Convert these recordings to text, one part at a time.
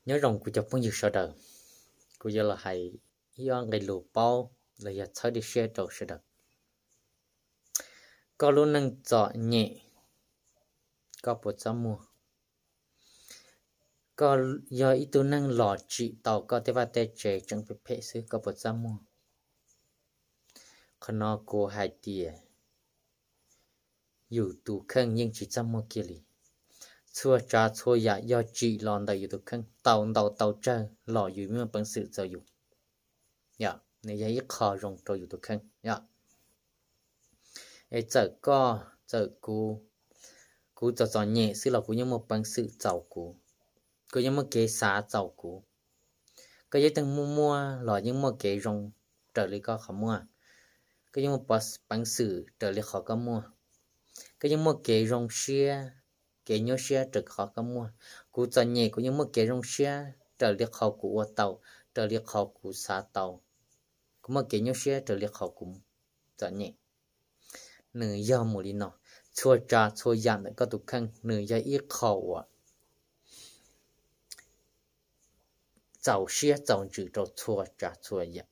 Nyob zoo kuv cov phooj ywg sawv daws, kuv yuav los hais ib ob nqe lus paub los yog txhawb dej siab rau sawv daws. Koj lub neej txom nyem, koj puas txaj muag? Koj yog ib tug neeg los tsim tau koj tej vaj tej tse tseem phem phem xwb, koj puas txaj muag? Qhov no kuv hais tias yus tus kheej yeej tsis txaj muag kiag li. Txhua tsav txhua yam yog tsim los ntawm yus tus kheej, tau ntau tau tsawg los yus muaj peev xwm txaus yus. Yog, nws yog ib qho zoo rau yus tus kheej. Yog, es txawm koj txawm kuv, kuv txom txom nyem xwb los kuv yeej muaj peev xwm txaus kuv, kuv yeej muaj kev xav txaus kuv. Koj yog ib tug muaj muaj los yeej muaj kev zoo raws li koj qhov muaj. Koj yeej muaj peev xwm raws li qhov koj muaj. Koj yeej muaj kev zoo siab, kev nyuaj siab raws qhov koj muaj. Kuv txom nyem kuv yeej muaj kev zoo siab raws li qhov kuv ua tau, raws li qhov kuv xav tau. Kuv muaj kev nyuaj siab raws li qhov kuv txom nyem. Nws yog mus li no, txhua tsav txhua yam ntawm koj tus kheej nws yog ib qho uas txaus siab txaus ntsws rau txhua tsav txhua yam.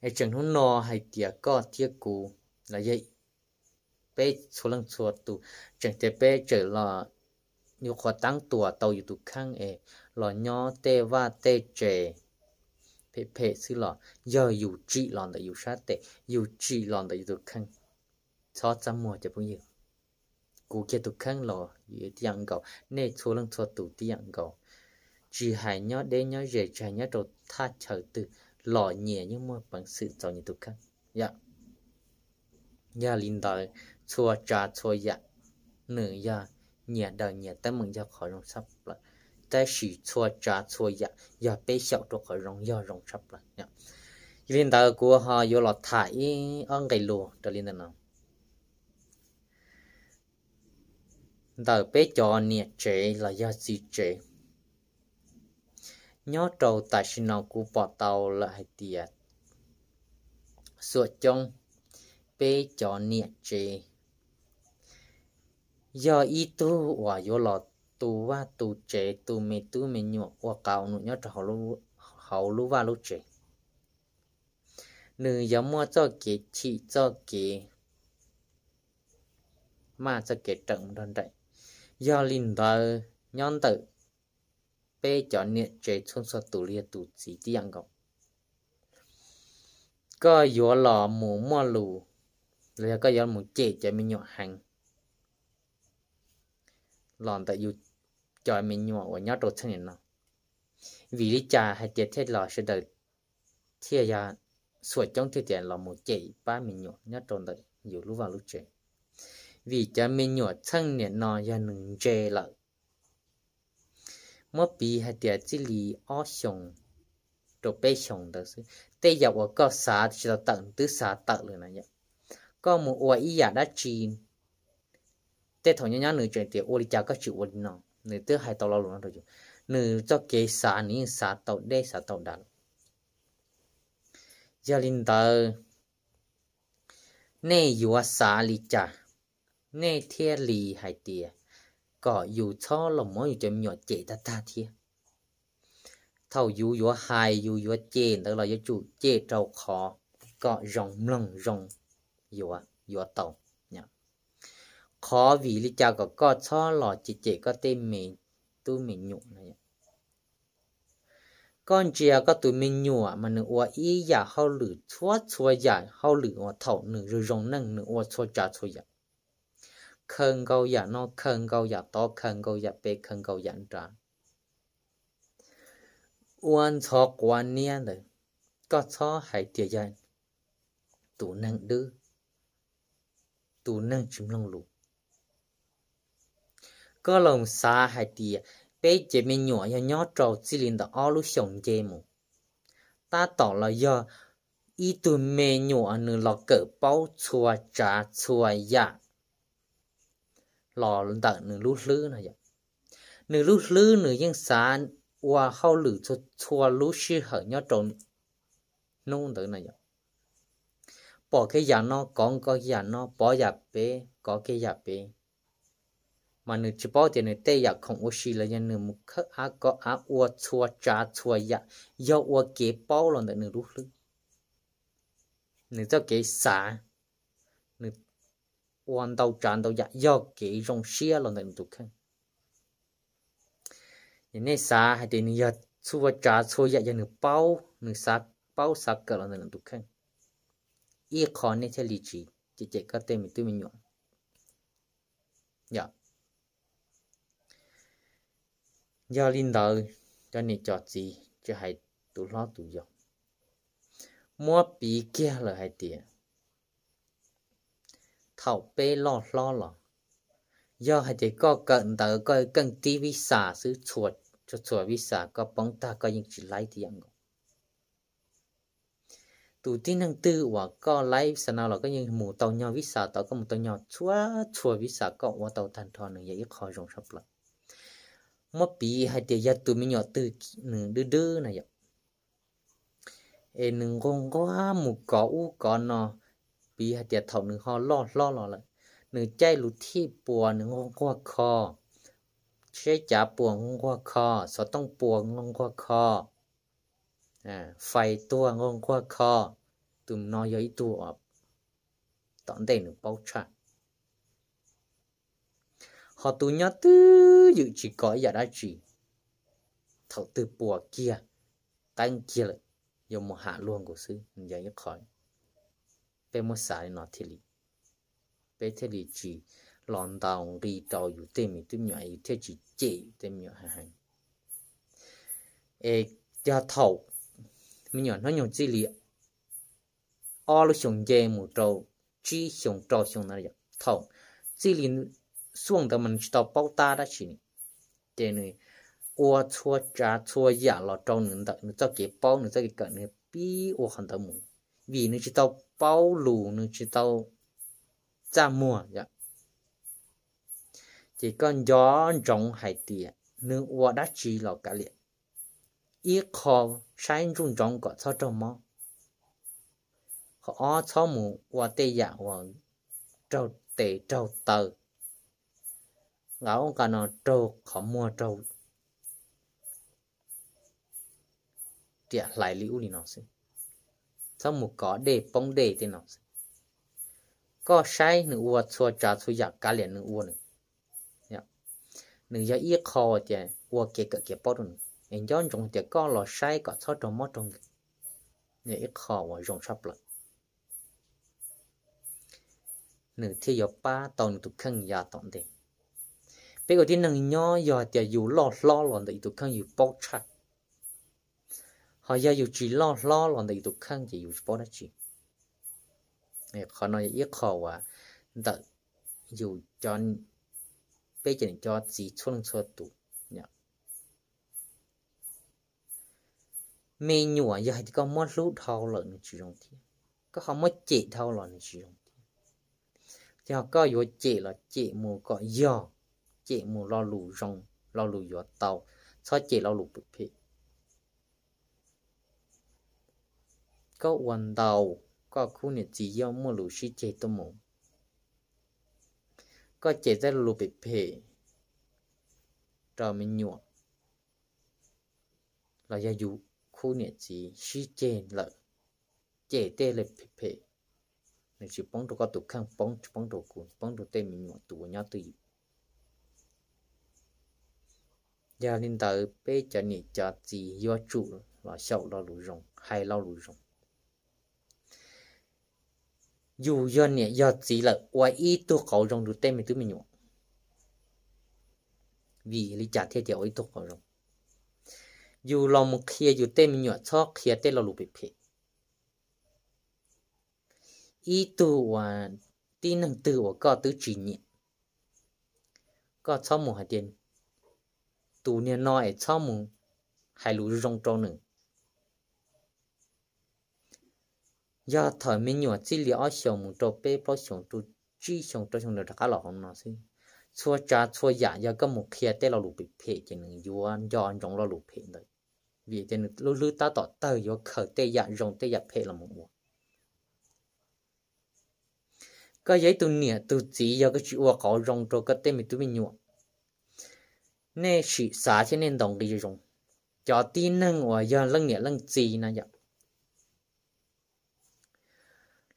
Es tseem hnub no hais tias koj thiab kuv los yog peb txhua leej txhua tus, tseem tias peb tseem los yus qhuav tab tuam tau yus tus kheej es los nyob tej vaj tej tse phem phem xwb los yog yus tsim los ntawm yus sab tes, yus tsim los ntawm yus tus kheej. Txhob txaj muag cov phooj ywg. Kuv kiag tus kheej los tib yam nkaus, nej txhua leej txhua tus tib yam nkaus. Tsis hais nyob deb nyob ze, tsis hais nyob rau thaj chaw twg los nyias yeej muaj peev xwm txaus nyias tus kheej. Yog, yog li ntawd, txhua tsav txhua yam nws yog nyias daws nyias teeb meem yog qhov zoo tshaj plaws, tab sis txhua tsav txhua yam yog peb xyaum rau qhov zoo yog zoo tshaj plaws. Yog li ntawd kuv ho yuav los tham ib ob nqe lus raws li ntawm no. Ntawm peb cov niam tsev los yog txiv tsev, nyob rau tam sim no kuv pom tau lawm hais tias xuam coob peb cov niam tsev yog ib tug uas yuav los tu vaj tu tsev tu me tub me nyuam ua qab ua num nyob rau hauv lub vaj lub tsev. Nws yuav muaj txoj kev chim txoj kev maj txoj kev rawm mus nrog nraim. Yog li ntawd, nyob ntawm peb cov niam tsev txhua txhua tus los yog tus txiv tib yam nkaus, koj yuav los mus muaj lus los yog koj yuav mus cem cov me nyuam heev los ntawm yus cov me nyuam uas nyob rau txheej niam no. Vim li cas hais tias thiaj los sawv daws thiaj yog xuam coob thiaj tias los mus cem pab me nyuam nyob rau ntawm yus lub vaj lub tsev? Vim cov me nyuam txheej niam no yog nws ntse lawm. Muab piv hais tias txij li ob xyoos rau peb xyoos ntawd xwb, tej yam uas koj xav tsis tau tawm nws twb xav tawm lawm na yom. Koj mus ua ib yam dab tsi, tej thaum nyob nyob nws tseem tias ua li cas koj tsis ua li no, nws twb hais tau lo lus no rau yus. Nws txoj kev xav nws yeej xav tau deb xav tau dav lawm. Yog li ntawd, nej yuav xav li cas nej thiaj li hais tias kom yus txhob los muab yus cov me nyuam cem tag tag thiab? Thaum yus yuav hais yus yuav cem ntawd los yuav tsum cem rau qhov kom zoo mloog zoo yuav, yuav tau. Qhov vim li cas kom koj txhob los cem cem koj tej me tub me nyuam no? Koj ntsia koj tus me nyuam mas nws ua ib yam hauj lwm txhua txhua yam hauj lwm uas thaum nws zoo zoo neej nws ua txhua tsav txhua yam. Khaws nkaus yam no, khaws nkaus yam tod, khaws nkaus yam pem, khaws nkaus yam nrad, ua ntxhov quav niab ntawd, koj txhob hais tias yog tus neeg dwb, tus neeg tsis mloog lus. Koj los xav hais tias peb cov me nyuam yog nyob rau txij li ntawm ob lub xyoos nce mus, tab tom los yog ib tug me nyuam nws los kawm paub txhua tsav txhua yam los ntawm nws lub hlwb no yom. Nws lub hlwb nws yeej xav ua hauj lwm txhua txhua lub sij hawm nyob rau hnub ntawd no yom. Pom kiag yam no kov kiag yam no, pov yam pem kov kiag yam pem, mas nws tsis paub tias nws tej yam khoom ua si los yog nws mus khawb av kov av ua txhua tsav txhua yam yog ua kev paub los ntawm nws lub hlwb. Nws txoj kev xav, nws ua ntau tsav ntau yam yog kev zoo siab los ntawm nws tus kheej. Nej xav hais tias nws yog txhua tsav txhua yam yog nws paub, nws xav paub xav kawm los ntawm nws tus kheej, ib qho nej thiaj li tsis cem cem koj tej me tub me nyuam. Yog li ntawd, cov niam cov txiv, tsis hais tus hlob tus yau, muab piv kiag lawm hais tias thaum peb loj hlob los, yog hais tias koj kawm ntawv koj keej tib vib xas xwb, txhua vib xas koj poob tag koj yeej tsis laib tib yam nkaus. Tus tib neeg twg uas koj laib vib xas no los koj yeej mus tau nyog vib xas tod, koj mus tau nyog txhua txhua vib xas koj ua tau tag nrho, nws yog ib qho zoo tshaj plaws. Muab piv hais tias yog tus me nyuam twg nws dwb dwb na yom, es nws nquag nquag mus kov ub kov no, piv hais tias thaum nws ho loj hlob los lawm, nws caij lus thij puas nws nquag nquag kho, seb cav puas nquag nquag kho, xov tooj puas nquag nquag kho, fais tuag nquag nquag kho, tus no yog ib tug uas tom ntej nws paub tshaj. Ho tus nyob twj ywm tsis kov ib yam dab tsi, thaum twg puas kiag, qeeb kiag lawm, yuav mus ham luag nkaus xwb, yog ib qho peb muab xav li no thiaj li, peb thiaj li tsis los ntaus nqi rau yus tej me tub me nyuam, yus thiaj tsis cem yus tej me nyuam heev heev. Es yog thaum me nyuam hnub nyoog txij li ob lub xyoo nce mus rau tsib xyoo rau xyoo no, thaum txij li xuaj ntawd mas nws tsis tau paub tab dab tsi, ces nws ua txhua tsav txhua yam los rau nws ntawm nws txoj kev paub nws txoj kev kawm nws pib ua qhov ntawd mus, vim nws tsis tau paub lus nws tsis tau txaj muag. Ces koj nco ntsoov hais tias nws ua dab tsi los kav liam, ib qho saib ntsoov ntsoov kom txhob raug mob, qhov ob txhob mus ua tej yam uas raug tes raug taw, nqa ub nqa no raug qhov muag raug riam hlais li ub li no xwb, txhob mus kov dej poob dej tej no xwb. Koj saib nws ua txhua tsav txhua yam kav liam nws ua nws, nws yog ib qho tias ua kev kawm kev paub rau nws, es nco ntsoov tias koj los saib kom txhob raug mob raug nkeeg, yog ib qho uas zoo tshaj plaws, nws thiaj yuav pab tau nws tus kheej yav tom ntej. Peb ua tib neeg nyob yog tias yus loj hlob los ntawm yus tus kheej yus paub tshaj, ho yog yus tsis loj hlob los ntawm yus tus kheej ces yus tsis paub dab tsi. Qhov no yog ib qho uas ntawm yus, peb cov niam cov txiv txhua leej txhua tus. Me nyuam yog hais tias koj muab hlub dhau lawm nws tsis zoo thiab, koj ho muab cem dhau los nws tsis zoo thiab. Yog koj yuav cem los cem mus kom yog, cem mus lo lus zoo, lo lus yuav tau, txhob cem lo lus phem phem. Koj ua ntau, koj khub niam txiv yeej muaj lus sib ceg tuaj mus. Koj cem tej lo lus phem phem rau me nyuam, los yog yus khub niam txiv sib ceg lawm, cem tej lo phem phem, nws tsis poob rau koj tus kheej, poob tsis poob rau kuv, poob rau tej me nyuam tus uas nyob twj ywm. Yog li ntawd peb cov niam cov txiv yuav tsum los xyaum lo lus zoo, hais lo lus zoo. Yus yog niam yog txiv lawm ua ib tug qauv zoo rau tej me tub me nyuam. Vim li cas thiaj tias ua ib tug qauv zoo? Yus los mus qhia yus tej me nyuam txhob qhia tej lo lus phem phem. Ib tug uas, tib neeg twg uas koj twb tsis nyiam, koj txhob mus hais tias tus niag no es txhob mus hais lus zoo rau nws. Yog thaum me nyuam txij li ob xyoos mus rau peb plaub xyoos rau tsib xyoos rau xyoo ntawd rov qab los hauv no xwb, txhua tsav txhua yam yog koj mus qhia tej lo lus phem phem ces nws yuav nco ntsoov lo lus phem ntawd, vim tias nws lub hlwb tab tom tawg yuav khaws tej yam zoo tej yam phem los mus ua. Koj yog ib tug niam tug txiv, yog koj tsis ua qauv zoo rau koj tej me tub me nyuam, Nej sim xav thiab nej ntaus nqi zoo zoo, cov tib neeg uas yog leej niam leej txiv na yom,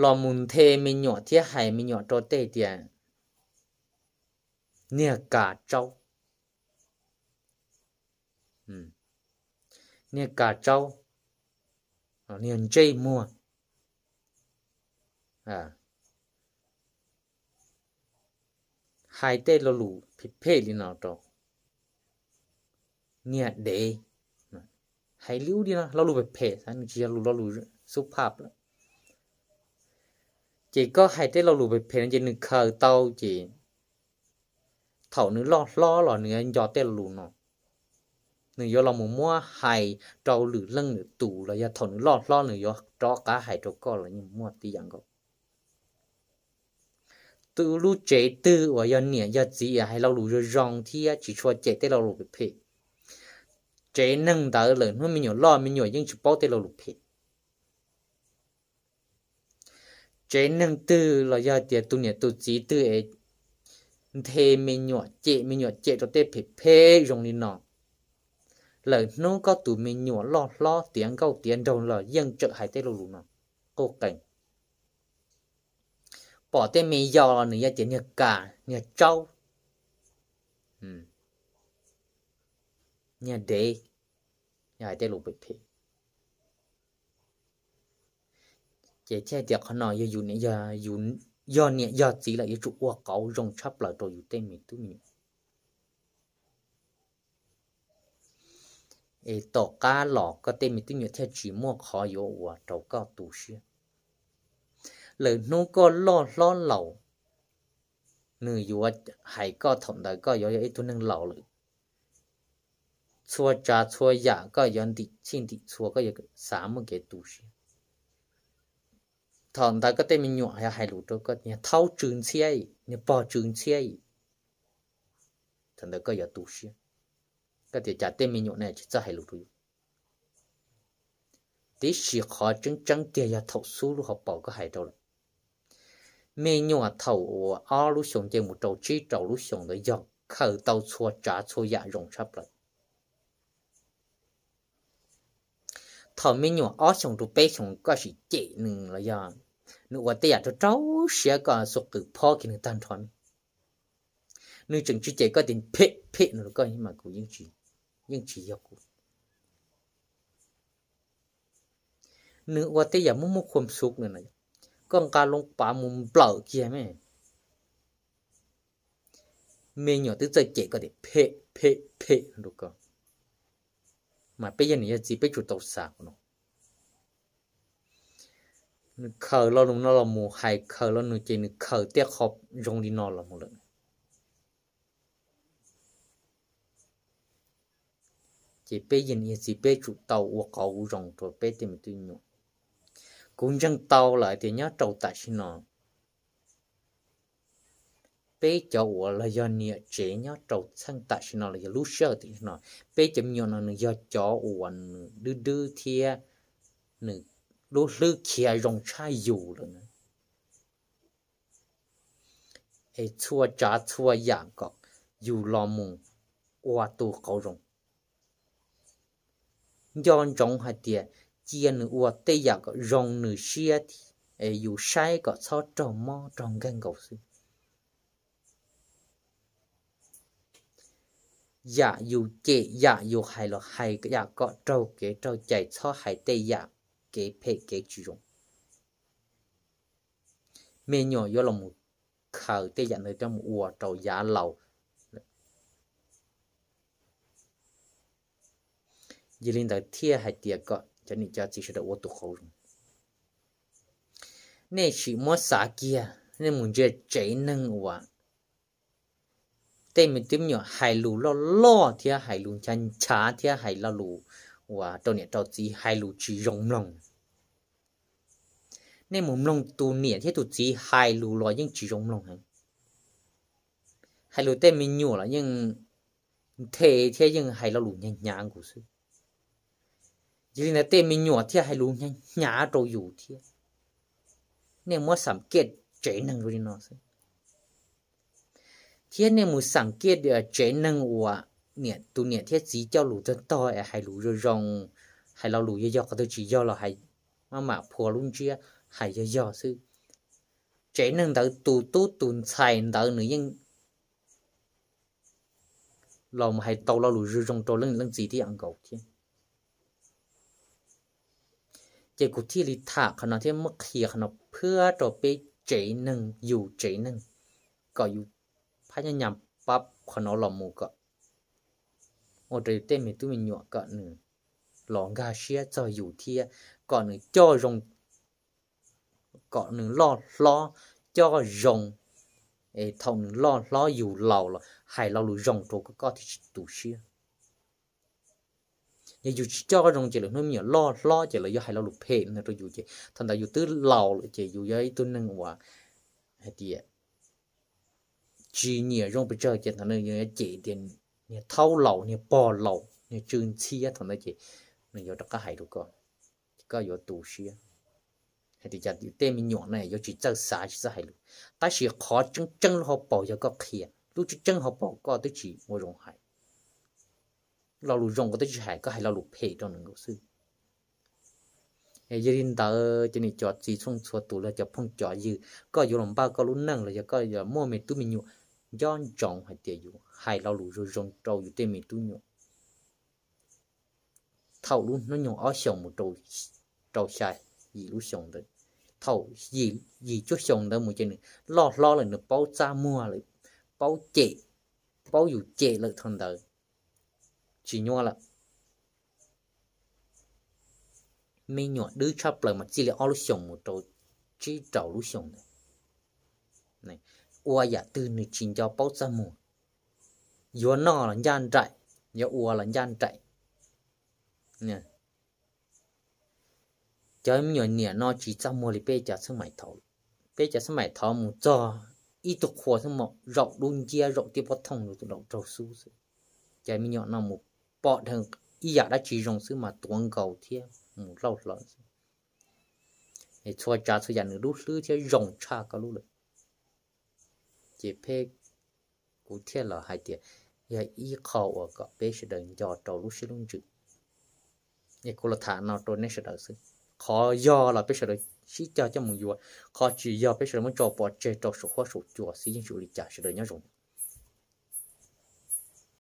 los mus nthe me nyuam thiab hais me nyuam rau tej tias niag kas tsaub, niag kas tsaub, niag ntsej muag, hais tej lo lus phem phem li no rau niag dev, hais li ub li no lo lus phem phem, nws tsis yog lus lo lus xub phaj lawm. Ces koj hais tej lo lus phem phem no ces nws khaws tau ces thaum nws loj hlob los nws yuav nco tej lo lus no, nws yuav los mus muab hais rau lwm leej lwm tus los yog thaum nws loj hlob nws yuav rov qab hais rau koj los yeej muaj tib yam nkaus. Tus lub tsev twg uas yog niam yog txiv hais lo lus zoo zoo thiab tsis tshua cem tej lo lus phem phem, tsev neeg ntawd lawm hnub me nyuam loj me nyuam yeej tsis paub tej lo lus phem. Tsev neeg twg los yog tias tus niam tus txiv twg es nthe me nyuam cem me nyuam cem rau tej phem phem zoo li no, lawm hnub koj tus me nyuam loj hlob tiav nkauj tiav nraug los yeej tseem hais tej lo lus no quj qees. Pom tej me yau los nws yuav tias niag kas niag tsaub, niag dev, yog hais tej lus phem phem. Ces thiaj tias qhov no yog yus, yog niam yog txiv lawm yuav tsum ua qauv zoo tshaj plaws rau yus tej me tub me nyuam, es tom qab los koj tej me tub me nyuam thiaj tsis muaj qhov yuav ua rau koj tu siab. Lawm hnub koj loj hlob laus, nws yuav hais koj thaum ntawd koj yuav yog ib tug neeg laus lawm, txhua tsav txhua yam koj yuav ntim txhij ntim txhua, koj yuav xav muaj kev tu siab. Thaum ntawd koj tej me nyuam yog hais lus rau koj niag thaub tsw ntxhiab, niag pog tsw ntxhiab, thaum ntawd koj yuav tu siab. Koj tias cas tej me nyuam ne tsis txawj hais lus rau yus. Tiam sis qhov tseeb tseeb tiag yog thaum xub lub hauv paus koj hais rau lawm, me nyuam thaum uas ob lub xyoos nce mus rau tsib rau lub xyoos ntawd yog khaws tau txhua tsav txhua yam zoo tshaj plaws. Thaum me nyuam ob xyoos rau peb xyoos koj sim cem nws los yog nws ua tej yam rau rau siab koj xub qws phob kiag nws tag nrho ne. Nws tseem tsis cem koj tias phem phem no rau koj mas kuv yeej tsis yog kuv. Nws ua tej yam muaj muaj khuam xub no, koj nqa loo pav mus nplawm kiag me, me nyuam twb txawj cem koj tias phem phem phem no rau koj. Mas peb yog niam yog txiv peb tsum tau xav no. Nws khaws lo lus no los mus hais khaws lo nws ces nws khaws tej qho zoo li no los mus lawm. Ces peb yog niam yog txiv peb tsum tau ua qauv zoo rau peb tej me tub me nyuam. Kuv ntseeg tau lawm tias nyob rau tam sim no, peb cov uas los yog niam tsev nyob rau txheej tam sim no los yog lub sij hawm tam sim no, peb cov me nyuam no nws yog cov uas nws dwb dwb thiab nws lub hlwb khiav zoo tshaj yus lawm na. Es txhua tsav txhua yam kom yus los mus ua tus qauv zoo. Nco ntsoov hais tias cia nws ua tej yam kom zoo nws siab, es yus saib kom txhob raug mob raug nkeeg nkaus xwb. Yam yus cem yam yus hais los hais yam kom raug kev raug cai, txhob hais tej yam kev phem kev tsis zoo. Me nyuam yuav los mus khaws tej yam ntawd coj mus ua rau yav laus. Yog li ntawd thiaj hais tias kom cov niam cov txiv sawv daws ua tus qauv zoo. Nej sim muab xav kiag, nej mus ntsia tsev neeg uas tej me tub me nyuam hais lus loj loj thiab hais lus nchav nchav thiab hais lo lus uas rau niam rau txiv hais lus tsis zoo mloog. Nej mus mloog tus niam thiab tus txiv hais lus los yeej tsis zoo mloog heev. Hais lus tej me nyuam los yeej nthe thiab yeej hais lo lus hnyav hnyav nkaus xwb. Yog li ntawd tej me nyuam thiaj hais lus hnyav hnyav rau yus thiab. Nej muab xam kiaj tsev neeg zoo li no xwb. Thiab nej mus xam kiaj tsev neeg uas tus niam thiab txiv coj lus tag tog es hais lus zoo zoo, hais lo lus yog yog, qhov twg tsis yog los hais, maj mam phua lub ntsiab hais yog yog xwb. Tsev neeg ntawd tus tub tus ntxhais ntawd nws yeej los hais tau lo lus zoo zoo rau leej niam leej txiv tib yam nkaus thiab. Ces kuv thiaj li tham qhov no thiab muab qhia qhov no phab rau peb tsev neeg, yus tsev neeg, kom yus phab nyab nyas pab qhov no los mus kom ua rau yus tej me tub me nyuam kom nws los nkag siab txog yus thiab kom nws coj zoo, kom nws loj hlob coj zoo, es thaum nws loj hlob yus laus los hais lo lus zoo rau koj, koj thiaj tsis tu siab. Yog yus tsis coj zoo ces lawv hnub me nyuam loj hlob ces lawv yuav hais lo lus phem no rau yus ces thaum ntawd yus twb laus lawm ces yus yog ib tug neeg uas hais tias tsis nyiam zoo pes tsawg ces thaum ntawd yus yuav cem tias niag thaub laus, niag pog laus, niag tsw ntxhiab, thaum ntawd ces nws yuav rov qab hais rau koj, ces koj yuav tu siab hais tias cas tej me nyuam no yuav tsis txawj xav tsis txawj hais lus. Tab sis qhov tseeb tseeb lub hauv paus yog koj qhia, lub tseeb tseeb hauv paus koj twb tsis ua zoo hais, lo lus zoo koj twb tsis hais, koj hais lo lus phem rau nws nkaus xwb. Yog li ntawd cov niam cov txiv txhua txhua tus los cov phooj cov ywg, koj yuav los npaj koj lub neej los yog koj yuav muaj me tub me nyuam, nco ntsoov hais tias yus hais lo lus zoo zoo rau yus tej me tub nyuam thaum lub hnub nyoog ob xyoos mus rau xya yim lub xyoo ntawd. Thaum yim cuaj xyoos ntawd mus ces nws loj hlob lawm, nws paub txaj muag lawm, paub cem, paub yus cem lawm, thaum ntawd tsis nyuaj lawm. Me nyuam dwb tshaj plaws mas txij li ob lub xyoos mus rau tsib rau lub xyoo ntawd, ua yam twg nws tsis nco paub txaj muag, yuav noj los ncaj nraim, yuav ua los ncaj nraim. Cov me nyuam niam no tsis txaj muag li peb cov xab maim thaud. Peb cov xab maim thaud mus txog ib tug qhua xwb mas zaum dub nciab zaum tiaj pob thooj tus laus raug xub xwb. Cov me nyuam no mus pom dheev ib yam dab tsi zoo xwb mas tuav nkaus thiab mus lauj hlob xwb. Es txhua tsav txhua yam nws lub hlwb thiab zoo tshaj koj lub lawm. Ces peb, kuv thiaj los hais tias yog ib qho uas kom peb sawv daws nco rau lub siab lub ntsws. Es kuv los tham no rau nej sawv daws xwb. Qhov yog los peb sawv daws sib cog coj mus yuav, qhov tsis yog peb sawv daws muab tso pov tseg rau saum huab saum cua xwb, yeej tsis ua li cas, sawv daws nyob zoo.